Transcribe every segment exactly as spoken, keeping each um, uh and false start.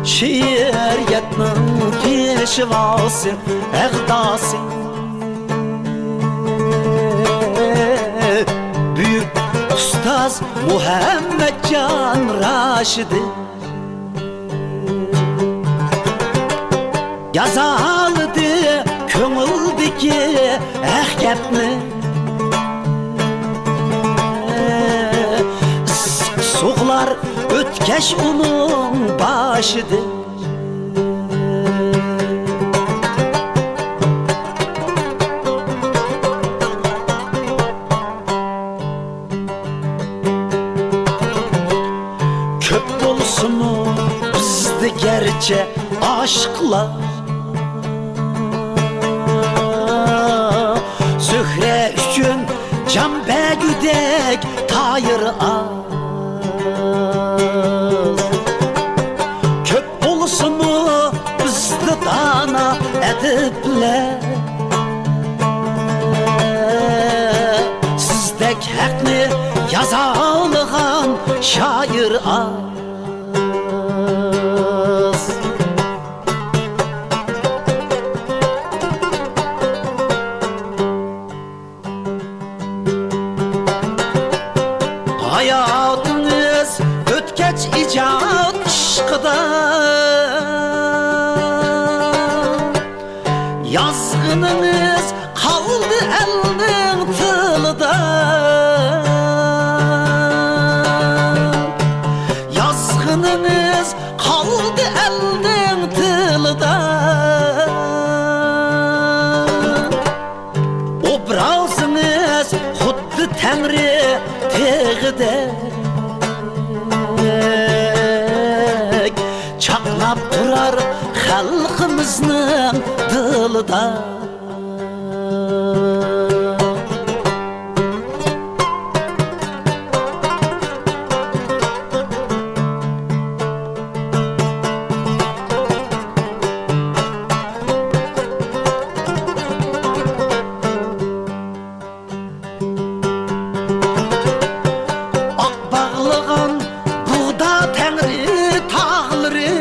شېئىرىيەتنىڭ پېشۋاسى، ئەغداسى، بۈيۈك ئۇستاز مۇھەممەتجان راشىدىن يازالىدى كۆڭۈلدىكى ھەق گەپنى. ئىسسىق سۇغلار ئۆتكەچ ئۇنىڭ باشىدىن. كۆپ بولسىمۇ بىزدە گەرچە ئاشىقلار، زۆھرە ئۈچۈن جان بەرگۈدەك تايىر ئاز. كۆپ بولسىمۇ بىزدە دانا ئەدىبلەر، سىزدەك ھەقنى يازالىغان شائىر ئاز. ھاياتىڭىز ئۆتكەچ ئىجاد ئىشقىدا، يازغىنىڭىز قالدى ئەلنىڭ تىلىدا. يازغىنىڭىز قالدى ئەلنىڭ تىلىدا. ئوبرازىڭىز خۇددى تەڭرى تېغىدەك چاقناپ تۇرار خەلقىمىزنىڭ دىلىدا. ئاق باغلىغان بۇغدا تەڭرى تاغلىرى،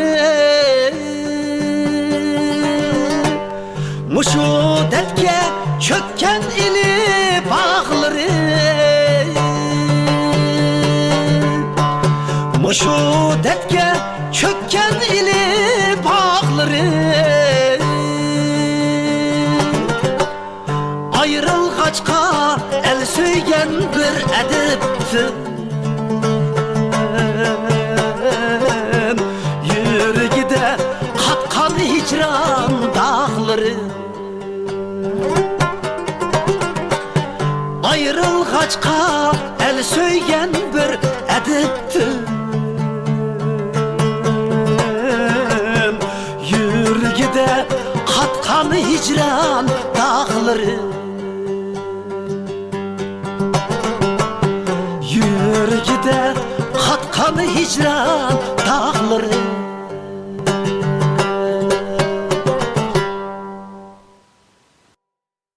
مۇشۇ دەردكە چۆككەن ئىلى باغلىرى، مۇشۇ دەردكە چۆككەن ئىلى باغلىرى. ئايرىلغاچقا ئەل سۆيگەن بىر ئەدىبتىن، يۈرىكىدە قاتقان ھىجران داغلىرى. ئايرىلغاچقا ئەل سۆيگەن بىر ئەدىبتىن، يۈرىكىدە قاتقان ھىجران داغلىرى. يۈرىكىدە قاتقان ھىجران داغلىرى.